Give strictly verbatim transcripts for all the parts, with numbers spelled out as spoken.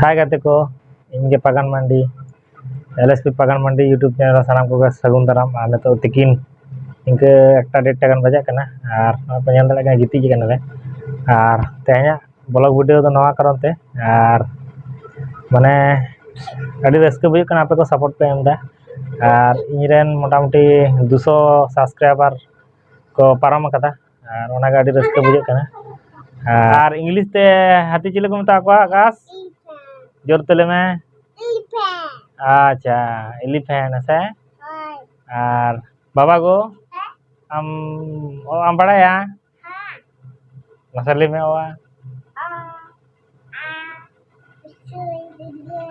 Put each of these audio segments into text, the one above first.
ᱦᱟᱭ ᱜᱟᱛᱮ ᱠᱚ, ᱤᱧ ᱜᱮ ᱯᱟᱜᱟᱱ ᱢᱟᱱᱰᱤ, ᱮᱞ ᱮᱥ ᱯᱤ ᱯᱟᱜᱟᱱ ᱢᱟᱱᱰᱤ YouTube ᱪᱮᱱᱮᱞ ᱨᱮ ᱥᱟᱱᱟᱢ ᱠᱚᱜᱮ ᱥᱟᱹᱜᱩᱱ ᱫᱟᱨᱟᱢ᱾ ᱟᱨ ᱱᱤᱛᱚᱜ ᱛᱤᱠᱤᱱ ᱤᱱᱠᱟᱹ ᱮᱠᱴᱟ ᱰᱮᱲᱴᱟ ᱜᱟᱱ ᱵᱟᱡᱟᱜ ᱠᱟᱱᱟ, ᱟᱨ ᱱᱚᱜᱼᱚᱭ ᱯᱮ ᱧᱮᱞ ᱫᱟᱲᱮᱭᱟᱜ ᱠᱟᱱᱟ ᱜᱤᱛᱤᱡ ᱟᱠᱟᱱᱟᱞᱮ᱾ ᱟᱨ ᱛᱮᱦᱮᱧᱟᱜ ᱵᱞᱚᱜ ᱵᱷᱤᱰᱤᱭᱳ ᱫᱚ ᱱᱚᱣᱟ ᱠᱟᱨᱚᱱ ᱛᱮ, ᱟᱨ ᱢᱟᱱᱮ ᱟᱹᱰᱤ ᱨᱟᱹᱥᱠᱟᱹ ᱵᱩᱡᱷᱟᱹᱜ ᱠᱟᱱᱟ ᱟᱯᱮ ᱠᱚ ᱥᱟᱯᱳᱨᱴ ᱯᱮ ᱮᱢ ᱮᱫᱟ᱾ ᱟᱨ ᱤᱧᱨᱮᱱ ᱢᱚᱴᱟᱢᱩᱴᱤ ᱫᱩᱥᱚ ᱥᱟᱵᱥᱠᱨᱟᱭᱵᱟᱨ ᱠᱚ ᱯᱟᱨᱚᱢ ᱟᱠᱟᱫᱟ, ᱟᱨ ᱚᱱᱟᱜᱮ ᱟᱹᱰᱤ ᱨᱟᱹᱥᱠᱟᱹ ᱵᱩᱡᱷᱟᱹᱜ ᱠᱟᱱᱟ᱾ ᱟᱨ ᱤᱝᱞᱤᱥ ᱛᱮ ᱦᱟᱹᱛᱤ ᱪᱤᱞᱤ ᱠᱚ ᱢᱮᱛᱟ ᱠᱚᱣᱟ? ᱟᱠᱟᱥ? ᱡᱳᱨ ᱛᱮ ᱞᱟᱹᱭ ᱢᱮ᱾ ᱟᱪᱪᱷᱟ, ᱤᱞᱤᱯᱷᱮᱱᱴ ᱦᱮᱸ ᱥᱮ? ᱟᱨ ᱵᱟᱵᱟ ᱜᱳ, ᱟᱢ, ᱚ, ᱟᱢ ᱵᱟᱲᱟᱭᱟ? ᱢᱟᱥᱮ ᱞᱟᱹᱭ ᱢᱮ ᱵᱟᱵᱟ᱾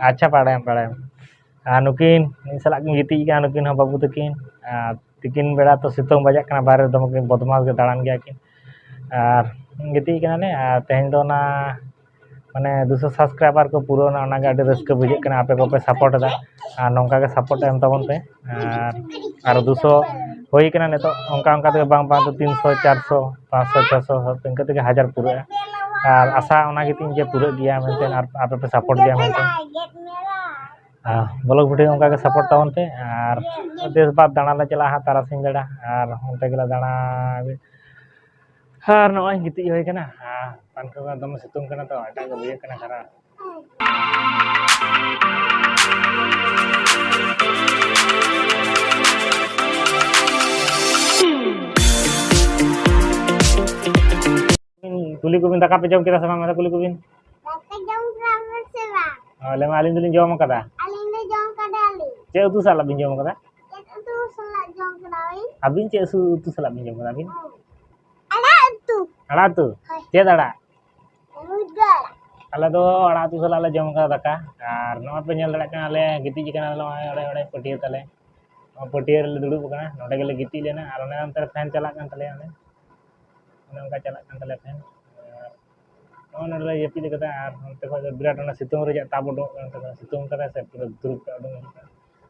ᱟᱪᱪᱷᱟ, ᱵᱟᱲᱟᱭᱟᱢ, ᱵᱟᱲᱟᱭᱟᱢ᱾ ᱟᱨ ᱱᱩᱠᱤᱱ ᱤᱧ ᱥᱟᱞᱟᱜ ᱠᱤᱱ ᱜᱤᱛᱤᱡ ᱠᱟᱱᱟ, ᱱᱩᱠᱤᱱ ᱦᱚᱸ ᱵᱟᱹᱵᱩ ᱛᱟᱹᱠᱤᱱ᱾ ᱟᱨ ᱛᱤᱠᱤᱱ ᱵᱮᱲᱟ ᱛᱚ ᱥᱤᱛᱩᱝ ᱵᱟᱡᱟᱜ ᱠᱟᱱᱟ, ᱵᱟᱦᱨᱮ ᱫᱚᱢᱮ ᱠᱤᱱ ᱵᱚᱫᱢᱟᱥ ᱜᱮ ᱫᱟᱬᱟᱱ ᱜᱮᱭᱟ ᱠᱤᱱ᱾ ᱟᱨ ᱜᱤᱛᱤᱡ ᱠᱟᱱᱟᱞᱮ, ᱟᱨ ᱛᱮᱦᱮᱧ ᱫᱚ ᱚᱱᱟ ᱢᱟᱱᱮ ᱫᱩᱥᱚ ᱥᱟᱵᱥᱠᱨᱟᱭᱵᱟᱨ ᱠᱚ ᱯᱩᱨᱟᱹᱣᱱᱟ, ᱚᱱᱟᱜᱮ ᱟᱹᱰᱤ ᱨᱟᱹᱥᱠᱟᱹ ᱵᱩᱡᱷᱟᱹᱜ ᱠᱟᱱᱟ᱾ ᱟᱯᱮ ᱠᱚᱯᱮ ᱥᱟᱯᱳᱨᱴ ᱮᱫᱟ, ᱟᱨ ᱱᱚᱝᱠᱟ ᱜᱮ ᱥᱟᱯᱳᱨᱴ ᱮᱢ ᱛᱟᱵᱚᱱ ᱯᱮ᱾ ᱟᱨ, ᱟᱨ ᱫᱩᱥᱚ ᱦᱩᱭ ᱠᱟᱱᱟ ᱱᱤᱛᱚᱜ, ᱚᱱᱠᱟ ᱚᱱᱠᱟ ᱛᱮᱜᱮ ᱵᱟᱝ ᱵᱟᱝ ᱛᱮ ᱛᱤᱱᱥᱚ, ᱪᱟᱨᱥᱚ, ᱯᱟᱸᱪᱥᱚ, ᱪᱷᱚᱥᱚ, ᱤᱱᱠᱟᱹ ᱛᱮᱜᱮ ᱦᱟᱡᱟᱨ ᱯᱩᱨᱟᱹᱜᱼᱟ᱾ ᱟᱨ ᱟᱥᱟ ᱚᱱᱟ ᱜᱮᱛᱤᱧ ᱡᱮ ᱯᱩᱨᱟᱹᱜ ᱜᱮᱭᱟ ᱢᱮᱱᱛᱮ, ᱟᱨ ᱟᱯᱮ ᱯᱮ ᱥᱟᱯᱳᱨᱴ ᱜᱮᱭᱟ ᱢᱮᱱᱛᱮ᱾ ᱟᱨ ᱵᱞᱚᱜ ᱵᱷᱤᱰᱤᱭᱳ ᱚᱱᱠᱟ ᱜᱮ ᱥᱟᱯᱳᱨᱴ ᱛᱟᱵᱚᱱ ᱯᱮ, ᱟᱨ ᱫᱮᱥ ᱵᱟᱫ ᱫᱟᱬᱟ ᱞᱮ ᱪᱟᱞᱟᱜᱼᱟ ᱦᱟᱸᱜ ᱛᱟᱨᱟᱥᱤᱧ ᱵᱮᱲᱟ, ᱟᱨ ᱚᱱᱛᱮ ᱜᱮᱞᱮ ᱫᱟᱬᱟ᱾ ᱟᱨ ᱱᱚᱜᱼᱚᱭ ᱜᱤᱛᱤᱡ ᱦᱩᱭ ᱠᱟᱱᱟ, ᱟᱨ ᱯᱟᱱᱠᱷᱟ ᱠᱚ ᱫᱚᱢᱮ ᱥᱤᱛᱩᱝ ᱠᱟᱱᱟ ᱛᱚ, ᱮᱴᱟᱜ ᱜᱮ ᱵᱩᱡᱷᱟᱹᱜ ᱠᱟᱱᱟ ᱠᱷᱟᱨᱟᱯ᱾ ᱠᱩᱞᱤ ᱠᱚᱵᱤᱱ, ᱫᱟᱠᱟ ᱯᱮ ᱡᱚᱢ ᱠᱮᱫᱟ ᱥᱮ ᱵᱟᱝ? ᱢᱟᱥᱮ ᱠᱩᱞᱤ ᱠᱚᱵᱤᱱ᱾ ᱫᱟᱠᱟ ᱡᱚᱢ ᱠᱮᱫᱟ ᱯᱮ ᱥᱮ ᱵᱟᱝ? ᱚ, ᱞᱟᱹᱭ ᱢᱮ, ᱟᱹᱞᱤᱧ ᱫᱚᱞᱤᱧ ᱡᱚᱢ ᱠᱟᱫᱟ᱾ ᱟᱹᱞᱤᱧ ᱫᱚ ᱡᱚᱢ ᱠᱟᱫᱟᱞᱤᱧ᱾ ᱪᱮᱫ ᱩᱛᱩ ᱥᱟᱞᱟᱜ ᱵᱤᱱ ᱡᱚᱢ ᱠᱟᱫᱟ? ᱪᱮᱫ ᱩᱛᱩ ᱥᱟᱞᱟᱜ ᱡᱚᱢ ᱠᱟᱫᱟᱞᱤᱧ? ᱟᱹᱵᱤᱱ ᱪᱮᱫ ᱩᱛᱩ, ᱩᱛᱩ ᱥᱟᱞᱟᱜ ᱵᱤᱱ ᱡᱚᱢ ᱠᱟᱫᱟ ᱟᱹᱵᱤᱱ? ᱦᱮᱸ᱾ ᱟᱲᱟᱜ ᱩᱛᱩ᱾ ᱟᱲᱟᱜ ᱩᱛᱩ? ᱦᱳᱭ᱾ ᱪᱮᱫ ᱟᱲᱟᱜ? ᱢᱩᱱᱜᱟᱹ ᱟᱲᱟᱜ᱾ ᱟᱞᱮ ᱫᱚ ᱟᱲᱟᱜ ᱩᱛᱩ ᱥᱟᱞᱟᱜ ᱞᱮ ᱡᱚᱢ ᱠᱟᱫᱟ ᱫᱟᱠᱟ᱾ ᱟᱨ ᱱᱚᱜᱼᱚᱭ ᱯᱮ ᱧᱮᱞ ᱫᱟᱲᱮᱭᱟᱜ ᱠᱟᱱᱟ, ᱟᱞᱮ ᱜᱤᱛᱤᱡ ᱠᱟᱱᱟᱞᱮ ᱱᱚᱜᱼᱚᱭ ᱚᱲᱮ ᱚᱲᱮ ᱯᱟᱹᱴᱭᱟᱹ ᱛᱟᱞᱮ᱾ ᱱᱚᱣᱟ ᱯᱟᱹᱴᱭᱟᱹ ᱨᱮᱞᱮ ᱫᱩᱲᱩᱵ ᱟᱠᱟᱱᱟ, ᱱᱚᱸᱰᱮ ᱜᱮᱞᱮ ᱜᱤᱛᱤᱡ ᱞᱮᱱᱟ᱾ ᱟᱨ ᱚᱱᱮ ᱚᱱᱛᱮ ᱨᱮ ᱯᱷᱮᱱ ᱪᱟᱞᱟᱜ ᱠᱟᱱ ᱛᱟᱞᱮᱭᱟ, ᱚᱱᱮ ᱚᱱᱮ ᱚᱱᱠᱟ ᱪᱟᱞᱟᱜ ᱠᱟᱱ ᱛᱟᱞᱮᱭᱟ ᱯᱷᱮᱱ᱾ ᱟᱨ ᱱᱚᱜᱼᱚᱭ ᱱᱚᱸᱰᱮ ᱞᱮ ᱡᱟᱹᱯᱤᱫ ᱟᱠᱟᱫᱟ᱾ ᱟᱨ ᱚᱱᱛᱮ ᱠᱷᱚᱱ ᱫᱚ ᱵᱤᱨᱟᱴ ᱚᱱᱟ ᱥᱤᱛᱩᱝ ᱨᱮᱭᱟᱜ ᱛᱟᱯ ᱩᱰᱩᱠᱚᱜ ᱠᱟᱱᱟ, ᱱᱚᱛᱮ ᱠᱷᱚᱱ ᱥᱤᱛᱩᱝ ᱠᱟᱫᱟᱭ ᱥᱮ ᱯᱩᱨᱟᱹ ᱫᱩᱨᱩᱵ ᱠᱟᱜ ᱩᱰᱩᱠ ᱦᱤᱡᱩᱜ ᱠᱟᱱᱟ᱾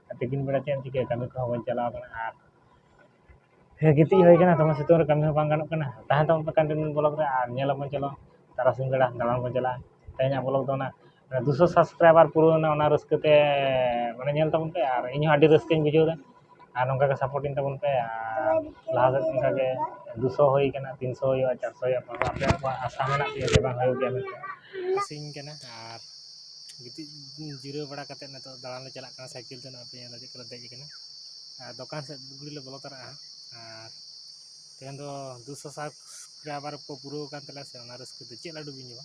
ᱟᱨ ᱛᱤᱠᱤᱱ ᱵᱮᱲᱟ ᱪᱮᱫ ᱮᱢ ᱪᱤᱠᱟᱹᱭᱟ, ᱠᱟᱹᱢᱤ ᱠᱚᱦᱚᱸ ᱵᱟᱹᱧ ᱪᱟᱞᱟᱣ ᱠᱟᱱᱟ᱾ ᱟᱨ ᱦᱮᱸ, ᱜᱤᱛᱤᱡ ᱦᱩᱭ ᱠᱟᱱᱟ, ᱫᱚᱢᱮ ᱥᱤᱛᱩᱝ ᱨᱮ ᱠᱟᱹᱢᱤ ᱦᱚᱸ ᱵᱟᱝ ᱜᱟᱱᱚᱜ ᱠᱟᱱᱟ᱾ ᱛᱟᱦᱮᱸ ᱛᱟᱵᱚᱱ ᱯᱮ continue ᱵᱞᱚᱜ ᱨᱮ, ᱟᱨ ᱧᱮᱞ ᱟᱵᱚᱱ, ᱪᱚᱞᱚ ᱛᱟᱨᱟᱥᱤᱧ ᱵᱮᱲᱟ ᱫᱟᱬᱟᱱ ᱵᱚᱱ ᱪᱟᱞᱟᱜᱼᱟ᱾ ᱛᱮᱦᱮᱧᱟᱜ ᱵᱞᱚᱜ ᱫᱚ ᱚᱱᱟ ᱫᱩᱥᱚ ᱥᱟᱵᱥᱠᱨᱟᱭᱵᱟᱨ ᱯᱩᱨᱟᱹᱣ ᱮᱱᱟ, ᱚᱱᱟ ᱨᱟᱹᱥᱠᱟᱹ ᱛᱮ ᱢᱟᱱᱮ ᱧᱮᱞ ᱛᱟᱵᱚᱱ ᱯᱮ, ᱟᱨ ᱤᱧ ᱦᱚᱸ ᱟᱹᱰᱤ ᱨᱟᱹᱥᱠᱟᱹᱧ ᱵᱩᱡᱷᱟᱹᱣ ᱮᱫᱟ᱾ ᱟᱨ ᱱᱚᱝᱠᱟ ᱜᱮ ᱥᱟᱯᱳᱨᱴᱤᱝ ᱛᱟᱵᱚᱱ ᱯᱮ, ᱟᱨ ᱞᱟᱦᱟ ᱥᱮᱫ ᱚᱱᱠᱟ ᱜᱮ ᱫᱩᱥᱚ ᱦᱩᱭ ᱠᱟᱱᱟ, ᱛᱤᱱᱥᱚ ᱦᱩᱭᱩᱜᱼᱟ, ᱪᱟᱨᱥᱚ ᱦᱩᱭᱩᱜᱼᱟ, ᱟᱯᱮ ᱠᱚᱣᱟᱜ ᱟᱥᱟ ᱢᱮᱱᱟᱜ ᱛᱤᱧᱟᱹ ᱡᱮ ᱵᱟᱝ ᱦᱩᱭᱩᱜ ᱜᱮᱭᱟ ᱢᱮᱱᱛᱮ᱾ ᱥᱤᱧ ᱠᱟᱱᱟ ᱟᱨ ᱜᱤᱛᱤᱡ ᱡᱤᱨᱟᱹᱣ ᱵᱟᱲᱟ ᱠᱟᱛᱮᱫ ᱱᱤᱛᱚᱜ ᱫᱟᱬᱟᱱ ᱞᱮ ᱪᱟᱞᱟᱜ ᱠᱟᱱᱟ, ᱥᱟᱭᱠᱮᱞ ᱛᱮ ᱱᱚᱜᱼᱚᱭ ᱯᱮ ᱧᱮᱞ ᱮᱫᱟ ᱪᱮᱫ ᱠᱚᱞᱮ ᱫᱮᱡ ᱟᱠᱟᱱᱟ᱾ ᱟᱨ ᱫᱚᱠᱟᱱ ᱥᱮᱫ ᱜᱩᱲᱤ ᱞᱮ ᱵᱚᱞᱚ ᱛᱚᱨᱟᱜᱼᱟ᱾ ᱟᱨ ᱛᱮᱦᱮᱧ ᱫᱚ ᱫᱩᱥᱚ ᱥᱟᱵᱥᱠᱨᱟᱭᱵᱟᱨ ᱠᱚ ᱯᱩᱨᱟᱹᱣ ᱟᱠᱟᱱ ᱛᱟᱞᱮᱭᱟ ᱥᱮ, ᱚᱱᱟ ᱨᱟᱹᱥᱠᱟᱹ ᱛᱮ ᱪᱮᱫ ᱞᱟᱹᱰᱩ ᱵᱤᱱ ᱡᱚᱢᱟ?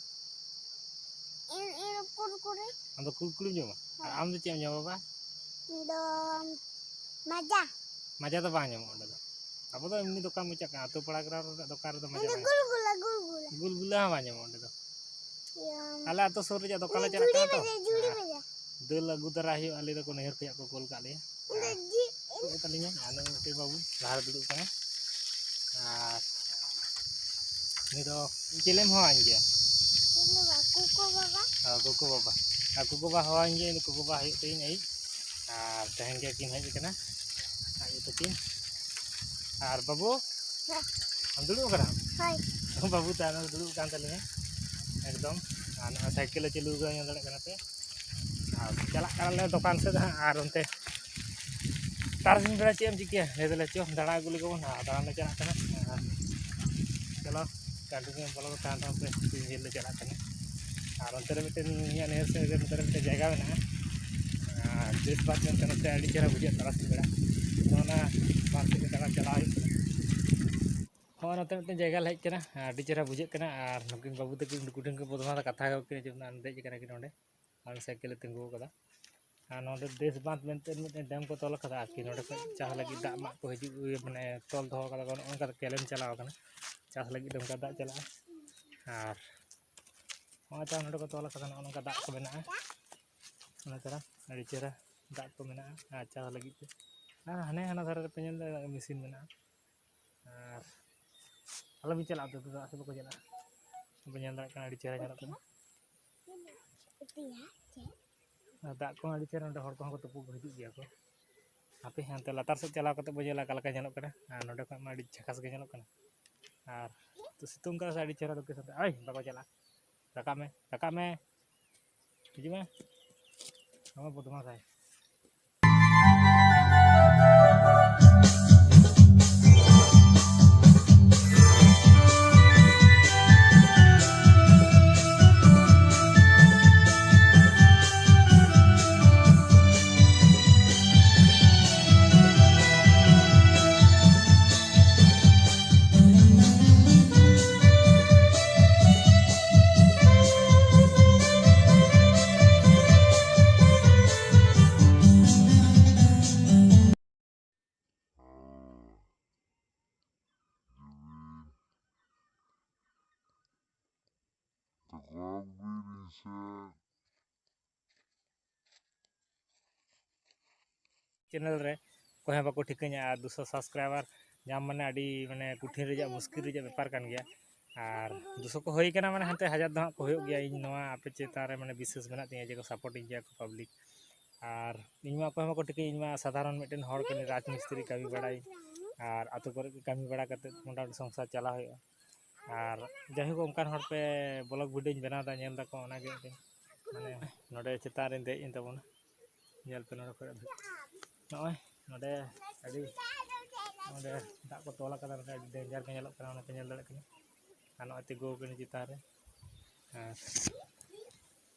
ᱤᱧ ᱤᱧ ᱠᱩᱨᱠᱩᱨᱮ᱾ ᱟᱢ ᱫᱚ ᱠᱩᱨᱠᱩᱨᱮᱢ ᱡᱚᱢᱟ? ᱟᱨ ᱟᱢ ᱫᱚ ᱪᱮᱫ ᱮᱢ ᱡᱚᱢᱟ ᱵᱟᱵᱟ? ᱤᱧ ᱫᱚ ᱢᱟᱡᱟ᱾ ᱢᱟᱡᱟ ᱫᱚ ᱵᱟᱝ ᱧᱟᱢᱚᱜᱼᱟ ᱚᱸᱰᱮ ᱫᱚ᱾ ᱟᱵᱚ ᱫᱚ ᱮᱢᱱᱤ ᱫᱚᱠᱟᱱ ᱢᱚᱪᱟ ᱠᱟᱱᱟ, ᱟᱹᱛᱩ ᱯᱟᱲᱟ ᱜᱨᱟᱢ ᱨᱮᱱᱟᱜ ᱫᱚᱠᱟᱱ ᱨᱮᱫᱚ ᱢᱟᱡᱟ ᱤᱧ ᱫᱚ ᱵᱟᱝ ᱧᱟᱢᱚᱜᱼᱟ᱾ ᱜᱩᱞᱜᱩᱞᱟ, ᱜᱩᱞᱜᱩᱞᱟ᱾ ᱜᱩᱞᱜᱩᱞᱟ ᱦᱚᱸ ᱵᱟᱝ ᱧᱟᱢᱚᱜᱼᱟ ᱚᱸᱰᱮ ᱫᱚ᱾ ᱤᱭᱟᱹ, ᱟᱞᱮ ᱟᱹᱛᱩ ᱥᱩᱨ ᱨᱮᱭᱟᱜ ᱫᱚᱠᱟᱱ ᱞᱮ ᱤᱧ ᱫᱚ ᱪᱟᱞᱟᱜ ᱡᱷᱩᱲᱤ ᱠᱟᱱᱟ ᱛᱚ᱾ ᱢᱟᱡᱟ, ᱡᱷᱩᱲᱤ ᱦᱮᱸ᱾ ᱢᱟᱡᱟ᱾ ᱫᱟᱹᱞ ᱟᱹᱜᱩ ᱛᱟᱨᱟ ᱦᱩᱭᱩᱜᱼᱟ, ᱟᱞᱮ ᱫᱚᱠᱚ ᱱᱟᱹᱭᱦᱟᱹᱨ ᱠᱷᱚᱱᱟᱜ ᱠᱚ ᱠᱳᱞ ᱠᱟᱜ ᱞᱮᱭᱟ᱾ ᱤᱧ ᱫᱚ ᱦᱮᱸ᱾ ᱡᱤ-, ᱤᱧ ᱛᱩᱫ ᱛᱟᱹᱞᱤᱧᱟ, ᱟᱨ ᱱᱩᱭ ᱢᱤᱫᱴᱮᱱ ᱵᱟᱹᱵᱩ ᱞᱟᱦᱟ ᱨᱮ ᱫᱩᱲᱩᱵ ᱠᱟᱱᱟᱭ᱾ ᱟᱨ ᱩᱱᱤ ᱫᱚ ᱪᱮᱞᱮᱢ ᱦᱚᱦᱚ ᱟᱹᱧ ᱜᱮᱭᱟ᱾ ᱪᱮᱞᱮ ᱵᱟ-, ᱠᱳᱠᱳ ᱵᱟᱵᱟ᱾ ᱦᱮᱸ, ᱠᱳᱠᱳ ᱵᱟᱵᱟ᱾ ᱟᱨ ᱠᱳᱠᱳ ᱵᱟ ᱦᱚᱦᱚ ᱟᱹᱧ ᱜᱮᱭᱟ, ᱩᱱᱤ ᱠᱳᱠᱳ ᱵᱟ ᱦᱩᱭᱩᱜ ᱛᱟᱹᱧ ᱟᱹᱭᱤᱡ᱾ ᱟᱨ ᱛᱮᱦᱮᱧ ᱜᱮ ᱠᱤᱱ ᱦᱮᱡ ᱟᱠᱟᱱᱟ ᱟᱡ ᱟᱭᱳ ᱛᱟᱹᱠᱤᱱ᱾ ᱟᱨ ᱵᱟᱹᱵᱩ, ᱦᱮᱸ᱾ ᱟᱢ ᱫᱩᱲᱩᱵ ᱟᱠᱟᱱᱟᱢ? ᱦᱳᱭ᱾ ᱵᱟᱹᱵᱩ ᱛᱟᱭᱱᱚᱢ ᱨᱮ ᱫᱩᱲᱩᱵ ᱟᱠᱟᱱ ᱛᱟᱹᱞᱤᱧᱟ ᱮᱠᱫᱚᱢ᱾ ᱟᱨ ᱱᱚᱜᱼᱚᱭ ᱥᱟᱭᱠᱮᱞ ᱞᱮ ᱪᱟᱹᱞᱩ ᱟᱠᱟᱫᱟ, ᱧᱮᱞ ᱫᱟᱲᱮᱭᱟᱜ ᱠᱟᱱᱟ ᱯᱮ᱾ ᱟᱨ ᱪᱟᱞᱟᱜ ᱠᱟᱱᱟᱞᱮ ᱫᱚᱠᱟᱱ ᱥᱮᱫ ᱦᱟᱸᱜ, ᱟᱨ ᱚᱱᱛᱮ ᱛᱟᱨᱟᱥᱤᱧ ᱵᱮᱲᱟ ᱪᱮᱫ ᱮᱢ ᱪᱤᱠᱟᱹᱭᱟ? ᱞᱟᱹᱭ ᱫᱟᱞᱮ, "ᱪᱚ, ᱫᱟᱬᱟ ᱟᱹᱜᱩ ᱞᱮᱜᱮ ᱵᱚᱱ", ᱟᱨ ᱫᱟᱬᱟᱱ ᱞᱮ ᱪᱟᱞᱟᱜ ᱠᱟᱱᱟ᱾ ᱟᱨ ᱪᱚᱞᱚ, ᱴᱟᱺᱰᱤ ᱨᱮ ᱵᱚᱞᱚ ᱠᱟᱛᱮ ᱦᱟᱱᱛᱮ ᱱᱟᱛᱮ ᱛᱤᱱ ᱡᱷᱟᱹᱞ ᱞᱮ ᱪᱟᱞᱟᱜ ᱠᱟᱱᱟ᱾ ᱟᱨ ᱚᱱᱛᱮ ᱨᱮ ᱢᱤᱫᱴᱮᱱ ᱤᱧᱟᱹᱜ ᱱᱟᱹᱭᱦᱟᱹᱨ ᱥᱮᱫ ᱨᱮ ᱱᱚᱛᱮ ᱨᱮ ᱢᱤᱫᱴᱮᱱ ᱡᱟᱭᱜᱟ ᱢᱮᱱᱟᱜᱼᱟ, ᱟᱨ ᱵᱮᱥ ᱵᱟᱸᱫᱷ ᱢᱮᱱᱛᱮ, ᱱᱚᱛᱮ ᱟᱹᱰᱤ ᱪᱮᱦᱨᱟ ᱵᱩᱡᱷᱟᱹᱜᱼᱟ ᱛᱟᱨᱟᱥᱤᱧ ᱵᱮᱲᱟ᱾ ᱚᱱᱟ ᱵᱟᱸᱫᱷ ᱥᱮᱫ ᱜᱮ ᱫᱟᱬᱟᱱ ᱪᱟᱞᱟᱣ ᱦᱩᱭᱩᱜ ᱠᱟᱱᱟ᱾ ᱦᱚᱸᱜᱼᱚᱭ ᱱᱚᱛᱮ ᱢᱤᱫᱴᱮᱱ ᱡᱟᱭᱜᱟ ᱞᱮ ᱦᱮᱡ ᱠᱟᱱᱟ, ᱟᱹᱰᱤ ᱪᱮᱦᱨᱟ ᱵᱩᱡᱷᱟᱹᱜ ᱠᱟᱱᱟ᱾ ᱟᱨ ᱱᱩᱠᱤᱱ ᱵᱟᱹᱵᱩ ᱛᱟᱹᱠᱤᱱ ᱱᱩᱠᱩ ᱴᱷᱮᱱ ᱠᱚ ᱵᱚᱫᱢᱟ ᱠᱟᱛᱷᱟ ᱠᱟᱱᱟ ᱠᱤᱱ, ᱫᱮᱡ ᱠᱟᱱᱟ ᱠᱤᱱ ᱱᱚᱸᱰᱮ᱾ ᱟᱨ ᱥᱟᱭᱠᱮᱞ ᱞᱮ ᱛᱤᱸᱜᱩ ᱟᱠᱟᱫᱟ᱾ ᱟᱨ ᱱᱚᱰᱮ ᱫᱮᱥ ᱵᱟᱸᱫᱷ ᱢᱮᱱᱛᱮ ᱢᱤᱫᱴᱮᱱ ᱰᱮᱢ ᱠᱚ ᱛᱚᱞ ᱟᱠᱟᱫᱟ ᱟᱨᱠᱤ᱾ ᱱᱚᱰᱮ ᱠᱷᱚᱱ ᱪᱟᱥ ᱞᱟᱹᱜᱤᱫ ᱫᱟᱜ ᱢᱟᱜ ᱠᱚ ᱦᱤᱡᱩᱜ, ᱤᱭᱟᱹ, ᱢᱟᱱᱮ, ᱛᱚᱞ ᱫᱚᱦᱚ ᱠᱟᱫᱟ ᱠᱚ, ᱱᱚᱜᱼᱚ ᱱᱚᱝᱠᱟ ᱠᱮᱱᱮᱞ ᱪᱟᱞᱟᱣ ᱠᱟᱱᱟ᱾ ᱪᱟᱥ ᱞᱟᱹᱜᱤᱫ ᱚᱱᱠᱟ ᱫᱟᱜ ᱪᱟᱞᱟᱜᱼᱟ᱾ ᱟᱨ ᱱᱚᱜᱼᱚᱭ ᱛᱚ ᱱᱚᱰᱮ ᱠᱚ ᱛᱚᱞ ᱟᱠᱟᱫᱟ, ᱱᱚᱜᱼᱚ ᱱᱚᱝᱠᱟ ᱫᱟᱜ ᱠᱚ ᱢᱮᱱᱟᱜᱼᱟ᱾ ᱚᱱᱟ ᱛᱟᱨᱟ ᱟᱹᱰᱤ ᱪᱮᱦᱨᱟ ᱫᱟᱜ ᱠᱚ ᱢᱮᱱᱟᱜᱼᱟ ᱟᱨ ᱪᱟᱥ ᱞᱟᱹᱜᱤᱫ ᱛᱮ᱾ ᱟᱨ ᱦᱟᱱᱮ ᱦᱟᱱᱟ ᱫᱷᱟᱨᱮ ᱨᱮᱯᱮ ᱧᱮᱞ ᱫᱟᱲᱮᱭᱟᱜᱼᱟ, ᱢᱮᱥᱤᱱ ᱢᱮᱱᱟᱜᱼᱟ᱾ ᱟᱨ ᱟᱞᱚᱵᱤᱱ ᱪᱟᱞᱟᱜᱼᱟ, ᱟᱹᱛᱩ ᱫᱚ ᱫᱟᱜ ᱥᱮᱫ ᱵᱟᱠᱚ ᱪᱟᱞᱟᱜᱼᱟ᱾ ᱵᱟᱵᱤᱱ ᱧᱮᱞ ᱫᱟᱲᱮᱭᱟᱜ ᱠᱟᱱᱟ, ᱟᱹᱰᱤ ᱪᱮᱦᱨᱟ ᱧᱮᱞᱚᱜ ᱠᱟᱱᱟ᱾ ᱟᱨ ᱫᱟᱜ ᱠᱚᱦᱚᱸ ᱟᱹᱰᱤ ᱪᱮᱦᱨᱟ, ᱱᱚᱰᱮ ᱦᱚᱲ ᱠᱚᱦᱚᱸ ᱠᱚ ᱛᱩᱯᱩ ᱠᱚ ᱦᱤᱡᱩᱜ ᱜᱮᱭᱟ ᱠᱚ᱾ ᱦᱟᱯᱮ ᱦᱟᱱᱛᱮ ᱞᱟᱛᱟᱨ ᱥᱮᱫ ᱪᱟᱞᱟᱣ ᱠᱟᱛᱮ ᱵᱚᱱ ᱧᱮᱞᱟ ᱚᱠᱟ ᱞᱮᱠᱟ ᱧᱮᱞᱚᱜ ᱠᱟᱱᱟ᱾ ᱟᱨ ᱱᱚᱰᱮ ᱠᱷᱚᱱ ᱢᱟ ᱟᱹᱰᱤ ᱡᱷᱟᱠᱟᱥ ᱜᱮ ᱧᱮᱞᱚᱜ ᱠᱟᱱᱟ᱾ ᱟᱨ ᱥᱤᱛᱩᱝ ᱠᱟᱱᱟ ᱥᱮ ᱟᱹᱰᱤ ᱪᱮᱦᱨᱟ ᱞᱳᱠᱮᱥᱚᱱ ᱨᱮ᱾ ᱟᱭ, ᱵᱟᱠᱚ ᱪᱟᱞᱟᱜᱼᱟ᱾ ᱨᱟᱠᱟᱵ ᱢᱮ, ᱨᱟᱠᱟᱵ ᱢᱮ᱾ ᱦᱤᱡᱩᱜ ᱢᱮ, ᱟᱢᱟᱜ ᱵᱚᱫᱢᱟᱥ ᱟᱭ᱾ ᱪᱮᱱᱮᱞ ᱨᱮ ᱚᱠᱚᱭ ᱦᱚᱸ ᱵᱟᱠᱚ ᱴᱷᱤᱠᱟᱹᱧᱟ᱾ ᱟᱨ ᱫᱩᱥᱚ ᱥᱟᱵᱥᱠᱨᱟᱭᱵᱟᱨ ᱧᱟᱢ ᱢᱟᱱᱮ ᱟᱹᱰᱤ ᱢᱟᱱᱮ ᱠᱚᱴᱷᱤᱱ ᱨᱮᱭᱟᱜ, ᱢᱩᱥᱠᱤᱞ ᱨᱮᱭᱟᱜ ᱵᱮᱯᱟᱨ ᱠᱟᱱ ᱜᱮᱭᱟ᱾ ᱟᱨ ᱫᱩᱥᱚ ᱠᱚ ᱦᱩᱭ ᱠᱟᱱᱟ ᱢᱟᱱᱮ ᱦᱟᱱᱛᱮ ᱦᱟᱡᱟᱨ ᱫᱚ ᱦᱟᱸᱜ ᱠᱚ ᱦᱩᱭᱩᱜ ᱜᱮᱭᱟ᱾ ᱤᱧ ᱱᱚᱣᱟ ᱟᱯᱮ ᱪᱮᱛᱟᱱ ᱨᱮ ᱢᱟᱱᱮ ᱵᱤᱥᱥᱟᱹᱥ ᱢᱮᱱᱟᱜ ᱛᱤᱧᱟᱹ ᱡᱮ ᱠᱚ ᱥᱟᱯᱳᱨᱴᱤᱧ ᱜᱮᱭᱟ ᱠᱚ ᱯᱟᱵᱽᱞᱤᱠ᱾ ᱟᱨ ᱤᱧ ᱢᱟ ᱚᱠᱚᱭ ᱦᱚᱸ ᱵᱟᱠᱚ ᱴᱷᱤᱠᱟᱹᱧᱟ, ᱤᱧ ᱢᱟ ᱥᱟᱫᱷᱟᱨᱚᱱ ᱢᱤᱫᱴᱮᱱ ᱦᱚᱲ ᱠᱟᱹᱱᱟᱹᱧ, ᱨᱟᱡᱽ ᱢᱤᱥᱛᱨᱤ ᱠᱟᱹᱢᱤ ᱵᱟᱲᱟᱭ᱾ ᱟᱨ ᱟᱛᱳ ᱠᱚᱨᱮ ᱜᱮ ᱠᱟᱹᱢᱤ ᱵᱟᱲᱟ ᱠᱟᱛᱮᱫ ᱢᱚᱴᱟᱢᱩᱴᱤ ᱥᱚᱝᱥᱟᱨ ᱪᱟᱞᱟᱣ ᱦᱩᱭᱩᱜᱼᱟ᱾ ᱟᱨ ᱡᱟᱭᱦᱳᱠ, ᱚᱱᱠᱟᱱ ᱦᱚᱲ ᱯᱮ ᱵᱞᱚᱜ ᱵᱷᱤᱰᱤᱭᱳᱧ ᱵᱮᱱᱟᱣ ᱮᱫᱟ, ᱧᱮᱞ ᱫᱟᱠᱚ, ᱚᱱᱟᱜᱮ ᱢᱤᱫᱴᱮᱱ ᱢᱟᱱᱮ ᱱᱚᱰᱮ ᱪᱮᱛᱟᱱ ᱨᱮᱧ ᱫᱮᱡ ᱮᱱ ᱛᱟᱵᱚᱱᱟ᱾ ᱧᱮᱞ ᱯᱮ ᱱᱚᱰᱮ ᱠᱷᱚᱡ ᱫᱚ᱾ ᱱᱚᱜᱼᱚᱭ ᱱᱚᱰᱮ ᱟᱹᱰᱤ, ᱱᱚᱰᱮ ᱫᱟᱜ ᱠᱚ ᱛᱚᱞ ᱟᱠᱟᱫᱟ, ᱱᱚᱰᱮ ᱟᱹᱰᱤ ᱰᱮᱧᱡᱟᱨ ᱜᱮ ᱧᱮᱞᱚᱜ ᱠᱟᱱᱟ, ᱚᱱᱟ ᱯᱮ ᱧᱮᱞ ᱫᱟᱲᱮᱭᱟᱜ ᱠᱟᱱᱟ᱾ ᱟᱨ ᱱᱚᱜᱼᱚᱭ ᱛᱤᱸᱜᱩ ᱟᱠᱟᱱᱟ ᱪᱮᱛᱟᱱ ᱨᱮ, ᱟᱨ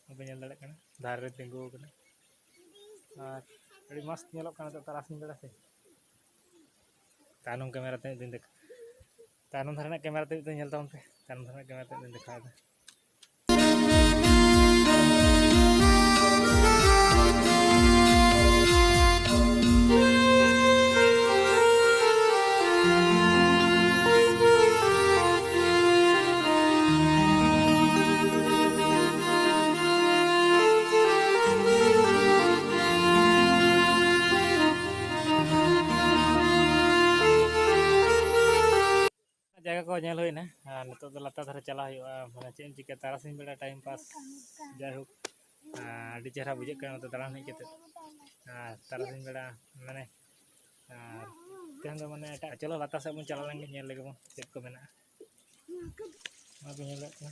ᱵᱟᱯᱮ ᱧᱮᱞ ᱫᱟᱲᱮᱭᱟᱜ ᱠᱟᱱᱟ, ᱫᱷᱟᱨᱮ ᱨᱮ ᱛᱤᱸᱜᱩ ᱟᱠᱟᱱᱟ᱾ ᱟᱨ ᱟᱹᱰᱤ ᱢᱚᱡᱽ ᱧᱮᱞᱚᱜ ᱠᱟᱱᱟ ᱱᱤᱛᱚᱜ ᱛᱟᱨᱟᱥᱤᱧ ᱵᱮᱲᱟ ᱥᱮ᱾ ᱛᱟᱭᱱᱚᱢ ᱠᱮᱢᱮᱨᱟ ᱛᱮ ᱢᱤᱫ ᱫᱤᱱ ᱫᱮᱠᱷᱟ, ᱛᱟᱭᱱᱚᱢ ᱫᱷᱟᱨᱮ ᱨᱮᱱᱟᱜ ᱠᱮᱢᱮᱨᱟ ᱛᱮ ᱢᱤᱫ ᱫᱤᱱ ᱧᱮᱞ ᱛᱟᱵᱚᱱ ᱯᱮ, ᱛᱟᱭᱱᱚᱢ ᱫᱷᱟᱨᱮ ᱨᱮᱱᱟᱜ ᱠᱮᱢᱮᱨᱟ ᱛᱮ ᱢᱤᱫ ᱫᱤᱱ ᱫᱮᱠᱷᱟᱣ ᱮᱫᱟ᱾ ᱡᱟᱭᱜᱟ ᱠᱚ ᱧᱮᱞ ᱦᱩᱭᱱᱟ, ᱟᱨ ᱱᱤᱛᱚᱜ ᱫᱚ ᱞᱟᱛᱟᱨ ᱫᱷᱟᱨᱮ ᱪᱟᱞᱟᱜ ᱦᱩᱭᱩᱜᱼᱟ᱾ ᱢᱟᱱᱮ ᱪᱮᱫ ᱮᱢ ᱪᱤᱠᱟᱹᱭᱟ, ᱛᱟᱨᱟᱥᱤᱧ ᱵᱮᱲᱟ ᱴᱟᱭᱤᱢ ᱯᱟᱥ, ᱡᱟᱭᱦᱳᱠ, ᱟᱨ ᱟᱹᱰᱤ ᱪᱮᱦᱨᱟ ᱵᱩᱡᱷᱟᱹᱜ ᱠᱟᱱᱟ ᱱᱚᱛᱮ ᱫᱟᱬᱟᱱ ᱦᱮᱡ ᱠᱟᱛᱮ᱾ ᱟᱨ ᱛᱟᱨᱟᱥᱤᱧ ᱵᱮᱲᱟ ᱢᱟᱱᱮ, ᱟᱨ ᱛᱮᱦᱮᱧ ᱫᱚ ᱢᱟᱱᱮ ᱮᱴᱟᱜ, ᱪᱚᱞᱚ ᱞᱟᱛᱟᱨ ᱥᱮᱫ ᱵᱚᱱ ᱪᱟᱞᱟᱣ ᱞᱮᱱ ᱜᱮ, ᱧᱮᱞ ᱞᱮᱜᱮ ᱵᱚᱱ ᱪᱮᱫ ᱠᱚ ᱢᱮᱱᱟᱜᱼᱟ᱾ ᱚᱱᱟ ᱯᱮ ᱧᱮᱞ ᱫᱟᱲᱮᱭᱟᱜ ᱠᱟᱱᱟ,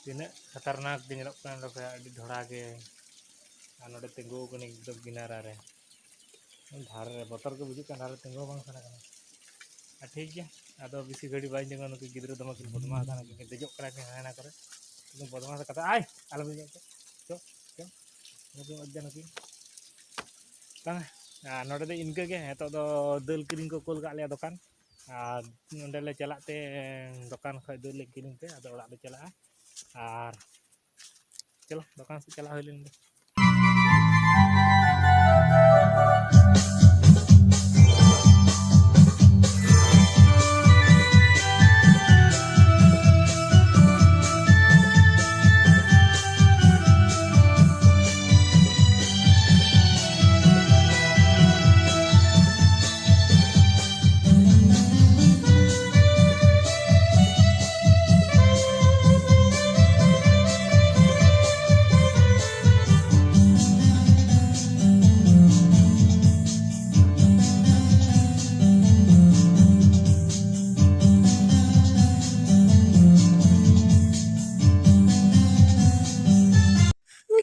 ᱛᱤᱱᱟᱹᱜ ᱠᱷᱟᱛᱟᱨᱱᱟᱠ ᱜᱮ ᱧᱮᱞᱚᱜ ᱠᱟᱱᱟ ᱱᱚᱰᱮ ᱠᱷᱚᱱ, ᱟᱹᱰᱤ ᱰᱷᱚᱲᱟ ᱜᱮ᱾ ᱟᱨ ᱱᱚᱰᱮ ᱛᱤᱸᱜᱩ ᱟᱠᱟᱱᱟᱹᱧ ᱮᱠᱫᱚᱢ ᱠᱤᱱᱟᱨᱟ ᱨᱮ᱾ ᱫᱷᱟᱨᱮ ᱨᱮ ᱵᱚᱛᱚᱨ ᱜᱮ ᱵᱩᱡᱩᱜ ᱠᱟᱱᱟ, ᱫᱷᱟᱨᱮ ᱛᱤᱸᱜᱩ ᱦᱚᱸ ᱵᱟᱝ ᱥᱟᱱᱟ ᱠᱟᱱᱟ᱾ ᱟᱨ ᱴᱷᱤᱠ ᱜᱮᱭᱟ, ᱟᱫᱚ ᱵᱮᱥᱤ ᱜᱷᱟᱹᱲᱤ ᱵᱟᱹᱧ ᱛᱤᱸᱜᱩᱱᱟ, ᱱᱩᱠᱩ ᱜᱤᱫᱽᱨᱟᱹ ᱫᱚᱢᱮ ᱠᱤᱱ ᱵᱚᱫᱢᱟᱥ ᱠᱟᱱᱟ, ᱠᱤᱱ ᱫᱮᱡᱚᱜ ᱠᱟᱱᱟ ᱠᱤᱱ ᱦᱟᱱᱟ ᱱᱟ ᱠᱚᱨᱮ᱾ ᱠᱤᱱ ᱵᱚᱫᱢᱟᱥ ᱠᱟᱛᱮ, ᱟᱭ, ᱟᱞᱚ ᱵᱤᱱ ᱧᱮᱞ ᱠᱚᱣᱟ᱾ ᱪᱚ, ᱪᱚ, ᱱᱩᱠᱤᱱ ᱚᱡᱽᱡᱟ ᱱᱩᱠᱤᱱ᱾ ᱵᱟᱝ, ᱟᱨ ᱱᱚᱰᱮ ᱫᱚ ᱤᱱᱠᱟᱹ ᱜᱮ, ᱱᱤᱛᱚᱜ ᱫᱚ ᱫᱟᱹᱞ ᱠᱤᱨᱤᱧ ᱠᱚ ᱠᱳᱞ ᱠᱟᱜ ᱞᱮᱭᱟ ᱫᱚᱠᱟᱱ᱾ ᱟᱨ ᱱᱚᱸᱰᱮ ᱞᱮ ᱪᱟᱞᱟᱜ ᱛᱮ ᱫᱚᱠᱟᱱ ᱠᱷᱚᱱ ᱫᱟᱹᱞ ᱞᱮ ᱠᱤᱨᱤᱧ ᱛᱮ ᱟᱫᱚ ᱚᱲᱟᱜ ᱞᱮ ᱪᱟᱞᱟᱜᱼᱟ᱾ ᱟᱨ ᱪᱚᱞᱚ, ᱫᱚᱠᱟᱱ ᱥᱮᱫ ᱪᱟᱞᱟᱣ ᱦᱩᱭ ᱞᱮᱱ ᱜᱮ᱾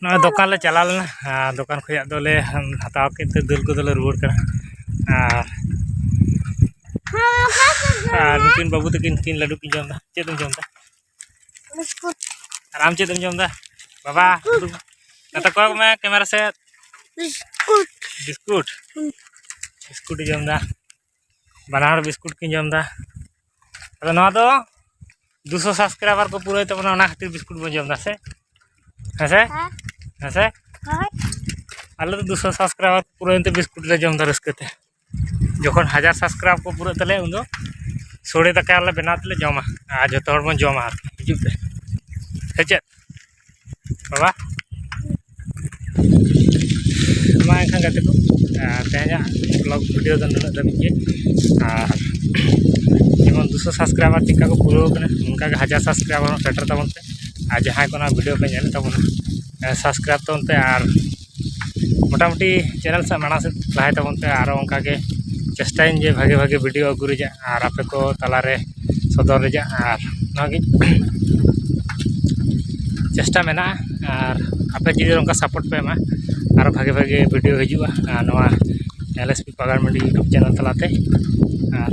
ᱱᱚᱜᱼᱚᱭ ᱫᱚᱠᱟᱱ ᱞᱮ ᱪᱟᱞᱟᱣ ᱞᱮᱱᱟ, ᱟᱨ ᱫᱚᱠᱟᱱ ᱠᱷᱚᱱᱟᱜ ᱫᱚᱞᱮ ᱦᱟᱛᱟᱣ ᱠᱮᱫ ᱛᱮ ᱫᱟᱹᱞ ᱠᱚᱫᱚᱞᱮ ᱨᱩᱣᱟᱹᱲ ᱠᱟᱱᱟ᱾ ᱟᱨ, ᱟᱨ ᱱᱩᱠᱤᱱ ᱵᱟᱹᱵᱩ ᱛᱟᱹᱠᱤᱱ ᱠᱤᱱ ᱞᱟᱹᱰᱩ ᱠᱤᱱ ᱡᱚᱢ ᱮᱫᱟ᱾ ᱪᱮᱫ ᱮᱢ ᱡᱚᱢ ᱮᱫᱟ? ᱵᱤᱥᱠᱩᱴ᱾ ᱟᱨ ᱟᱢ ᱪᱮᱫ ᱮᱢ ᱡᱚᱢ ᱮᱫᱟ? ᱵᱟᱵᱟ, ᱵᱤᱥᱠᱩᱴ᱾ ᱩᱫᱩᱜ, ᱱᱚᱛᱮ ᱠᱚᱭᱚᱜ ᱢᱮ ᱠᱮᱢᱮᱨᱟ ᱥᱮᱫ᱾ ᱵᱤᱥᱠᱩᱴ᱾ ᱵᱤᱥᱠᱩᱴ? ᱦᱩᱸ᱾ ᱵᱤᱥᱠᱩᱴ ᱮ ᱡᱚᱢ ᱮᱫᱟ᱾ ᱵᱟᱱᱟ ᱦᱚᱲ ᱵᱤᱥᱠᱩᱴ ᱠᱤᱱ ᱡᱚᱢ ᱮᱫᱟ᱾ ᱟᱫᱚ ᱱᱚᱣᱟ ᱫᱚ ᱫᱩᱥᱚ subscriber ᱠᱚ ᱯᱩᱨᱟᱹᱣ ᱛᱟᱵᱚᱱᱟ, ᱚᱱᱟ ᱠᱷᱟᱹᱛᱤᱨ ᱵᱤᱥᱠᱩᱴ ᱵᱚᱱ ᱡᱚᱢ ᱮᱫᱟ, ᱥᱮ? ᱦᱮᱸ ᱥᱮ? ᱦᱮᱸ᱾ ᱦᱮᱸ ᱥᱮ? ᱦᱳᱭ᱾ ᱟᱞᱮ ᱫᱚ ᱫᱩᱥᱚ subscriber ᱠᱚ ᱯᱩᱨᱟᱹᱣᱮᱱ ᱛᱮ ᱵᱤᱥᱠᱩᱴ ᱞᱮ ᱡᱚᱢ ᱮᱫᱟ ᱨᱟᱹᱥᱠᱟᱹ ᱛᱮ᱾ ᱡᱚᱠᱷᱚᱱ ᱦᱟᱡᱟᱨ subscriber ᱠᱚ ᱯᱩᱨᱟᱹᱜ ᱛᱟᱞᱮᱭᱟ, ᱩᱱ ᱫᱚ ᱥᱳᱲᱮ ᱫᱟᱠᱟ ᱞᱮ ᱵᱮᱱᱟᱣ ᱛᱮᱞᱮ ᱡᱚᱢᱟ, ᱟᱨ ᱡᱚᱛᱚ ᱦᱚᱲ ᱵᱚᱱ ᱡᱚᱢᱟ ᱟᱨᱠᱤ᱾ ᱦᱤᱡᱩᱜ ᱯᱮ, ᱥᱮ ᱪᱮᱫ ᱵᱟᱵᱟ? ᱢᱟ ᱮᱱᱠᱷᱟᱱ ᱜᱟᱛᱮ ᱠᱚ, ᱟᱨ ᱛᱮᱦᱮᱧᱟᱜ vlog video ᱫᱚ ᱱᱩᱱᱟᱹᱜ ᱫᱷᱟᱹᱵᱤᱡ ᱜᱮ᱾ ᱟᱨ ᱡᱮᱢᱚᱱ ᱫᱩᱥᱚ subscriber ᱪᱮᱫᱠᱟ ᱠᱚ ᱯᱩᱨᱟᱹᱣ ᱠᱟᱱᱟ, ᱚᱱᱠᱟᱜᱮ ᱦᱟᱡᱟᱨ subscriber ᱦᱚᱸ ᱥᱮᱴᱮᱨ ᱛᱟᱵᱚᱱ ᱯᱮ᱾ ᱟᱨ ᱡᱟᱦᱟᱸᱭ ᱠᱚ ᱱᱚᱣᱟ video ᱯᱮ ᱧᱮᱞᱮᱫ ᱛᱟᱵᱚᱱᱟ, subscribe ᱛᱟᱵᱚᱱ ᱯᱮ᱾ ᱟᱨ ᱢᱚᱴᱟᱢᱩᱴᱤ channel ᱥᱟᱶ ᱢᱟᱲᱟᱝ ᱥᱮᱫ ᱞᱟᱦᱟᱭ ᱛᱟᱵᱚᱱ ᱯᱮ, ᱟᱨᱚ ᱚᱱᱠᱟᱜᱮ ᱪᱮᱥᱴᱟᱭᱟᱹᱧ ᱡᱮ ᱵᱷᱟᱜᱮ ᱵᱷᱟᱜᱮ video ᱟᱹᱜᱩ ᱨᱮᱭᱟᱜ ᱟᱨ ᱟᱯᱮ ᱠᱚ ᱛᱟᱞᱟᱨᱮ ᱥᱚᱫᱚᱨ ᱨᱮᱭᱟᱜ᱾ ᱟᱨ ᱱᱚᱣᱟᱜᱮ ᱪᱮᱥᱴᱟ ᱢᱮᱱᱟᱜᱼᱟ᱾ ᱟᱨ ᱟᱯᱮ ᱡᱩᱫᱤ ᱱᱚᱝᱠᱟ ᱥᱟᱯᱳᱨᱴ ᱯᱮ ᱮᱢᱟ, ᱟᱨᱚ ᱵᱷᱟᱜᱮ ᱵᱷᱟᱜᱮ ᱵᱷᱤᱰᱤᱭᱳ ᱦᱤᱡᱩᱜᱼᱟ ᱟᱨ ᱱᱚᱣᱟ ᱮᱞ ᱮᱥ ᱯᱤ ᱯᱟᱜᱟᱲ ᱢᱟᱹᱱᱰᱤ ᱤᱭᱩᱴᱩᱵᱽ ᱪᱮᱱᱮᱞ ᱛᱟᱞᱟᱛᱮ᱾ ᱟᱨ